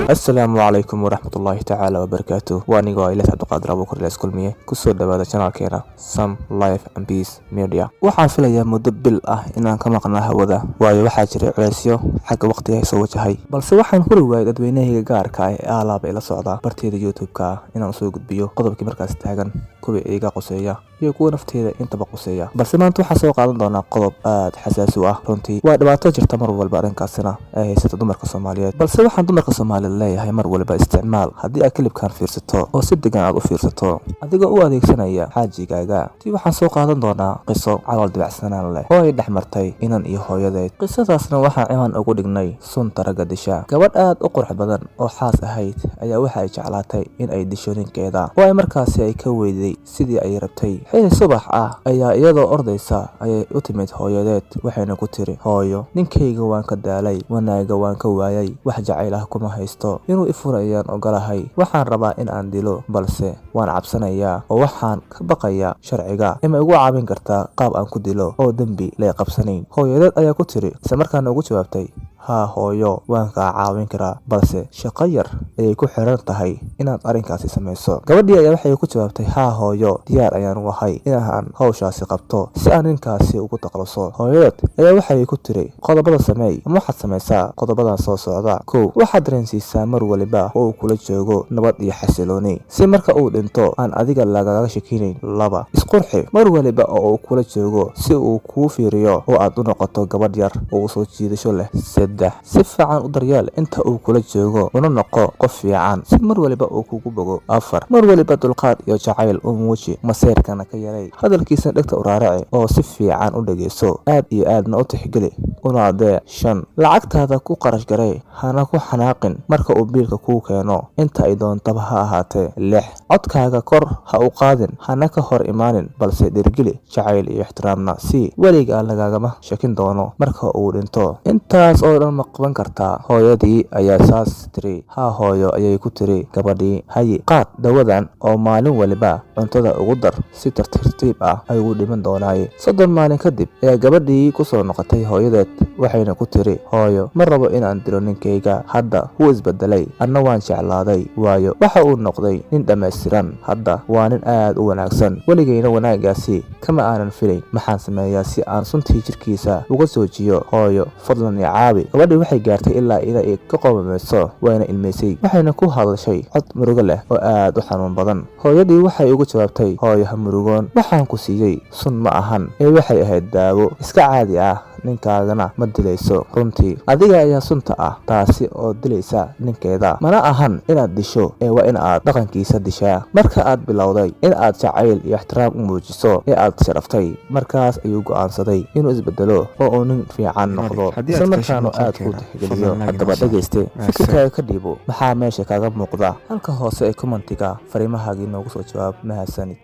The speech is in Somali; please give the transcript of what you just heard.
Asalaamu calaykum waraxmatullaahi tacaala wabarakaatu. Waa anigoo Ilas Cabdiqaadir Abuukar Ilas Kulmiye. Kusoo dhawaada channelkeena Some Life and Peace Media. Waxaan filayaa muddo bil ah inaan ka maqnaa hawada, waayo waxaa jiray culeysyo xagga waqtiga ay soo wajahay, balse waxaan huri waayay dadweynahayga gaarka ah ee aalaaba ila socda barteeda YouTube-ka ah inaan usoo gudbiyo qodobkii markaas taagan, kuwa iga qoseeya iyo kuwa nafteeda intaba quseeya. Balse maanta waxaan soo qaadan doonaa qodob aad xasaasi u ah. Runtii waa dhibaato jirta mar walba, arrinkaasina ay haysato dumarka Soomaaliyeed. Balse waxaan dumarka Soomaaliyeed leeyahay, mar waliba isticmaal haddii aad clipkan fiirsato oo si degan aad u fiirsato adigoo u adeegsanaya xaajigaaga. Tii waxaan soo qaadan doonaa qiso calool dibacsanaan leh oo ay dhex martay inan iyo hooyadeed. Qisadaasna waxaan ciwaan ugu dhignay "Sunta ragga disha". Gabadh aad u qurux badan oo xaas ahayd ayaa waxa ay jeclaatay in ay disho ninkeeda, oo ay markaasi ay ka weyday sidii ay rabtay. Xili subax ah ayaa iyadoo ordaysa ayay u timid hooyadeed, waxayna ku tiri: "Hooyo, ninkayga waan ka daalay, wanaaga waan ka waayay, wax jacayl ah kuma haysto, inuu i furayaan ogolahay. Waxaan rabaa in aan dilo, balse waan cabsanayaa oo waxaan ka baqayaa sharciga. Ima igu caawin kartaa qaab aan ku dilo oo dembi lay qabsanayn?" Hooyadeed ayaa ku tiri, isla markaana ugu jawaabtay: "Haa hooyo, waan kaa caawin karaa, balse shaqo yar ayay ku xiran tahay inaad arrinkaasi samayso." Gabadhii ayaa waxay ku jawaabtay: "Haa hooyo, diyaar ayaan u ahay inaan hawshaasi qabto si aan ninkaasi ugu takhaluso." Hooyadeed ayaa waxay ku tiri: "Qodobada sameey ama waxaad samaysaa qodobadan soo socda. Kow, waxaad dareensiisaa mar waliba oo uu kula joogo nabad iyo xasilooni, si marka uu dhinto aan adiga lagaga shakinayn. Laba, isqurxi mar waliba oo uu kula joogo, si uu kuu fiiriyo oo aad u noqoto gabadh yar oo soo jiidasho leh. Saddex, si fiican u daryeel inta uu kula joogo, una noqo qof fiican, si mar waliba uu kugu bogo. Afar, mar waliba dulqaad iyo jacayl u muuji, maseyrkana ka yaray, hadalkiisana dhegta u raaraci oo si fiican u dhegeyso, aad iyo aadna u tixgeli una adeec. Shan, lacagtaada ku qarash garee, hana ku xanaaqin marka uu biilka kuu keeno, inta ay doontaba ha ahaatee. Lix, codkaaga kor ha u qaadin, hana ka hor imaanin, balse dhiirigeli, jacayl iyo ixtiraamna si weligaa lagagama shakin doono marka uu dhinto. Intaas oo dhan ma qaban kartaa?" Hooyadii ayaa saas tiri. "Haa hooyo," ayay ku tiri gabadhii. "Haye, qaad dawadan oo maalin waliba cuntada ugu dar, si tartiib ah ayuu dhiman doonaaye." 30 maalin kadib ayaa gabadhii kusoo noqotay hooyadeed, waxayna ku tiri: "Hooyo, ma rabo inaan dilo ninkayga. Hadda wuu isbedelay, anna waan jeclaaday, waayo waxa uu noqday nin dhammaystiran. Hadda waa nin aad u wanaagsan, weligayna wanaaggaasi kama aanan filayn. Maxaan sameeyaa si aan suntii jirkiisa uga soojiyo? Hooyo, fadlan i caawi." Gabadhii waxay gaartay ilaa inay ka qomamayso, wayna ilmaysay, waxayna ku hadashay cod murugo leh oo aad u xanuun badan. Hooyadii waxay ugu jawaabtay: "Hooyo, ha murugoon. Waxaan ku siiyey sun ma ahan ee waxay ahayd daawo iska caadi ah, ninkaagana ma dilayso. Runtii adiga ayaa sunta ah, taasi oo dilaysa ninkeeda. Mana ahan inaad disho ee waa in aad dhaqankiisa dishaa. Marka aad bilowday in aad jacayl iyo ixtiraam u muujiso ee aad sharaftay, markaas ayuu go'aansaday inuu isbedelo oo uu nin fiican noqdo, Haddii aad isla ka heshay markaanu aad ku muuqaalkeena, tixgeliyo." fadlan like Haddaba inoo saar. dhegayste, Mahadsanid. fikirkaaga ka dhiibo. Maxaa meesha kaaga muuqda? Halka hoose ee commentiga fariimahaagii noogu soo jawaab. Mahadsanid.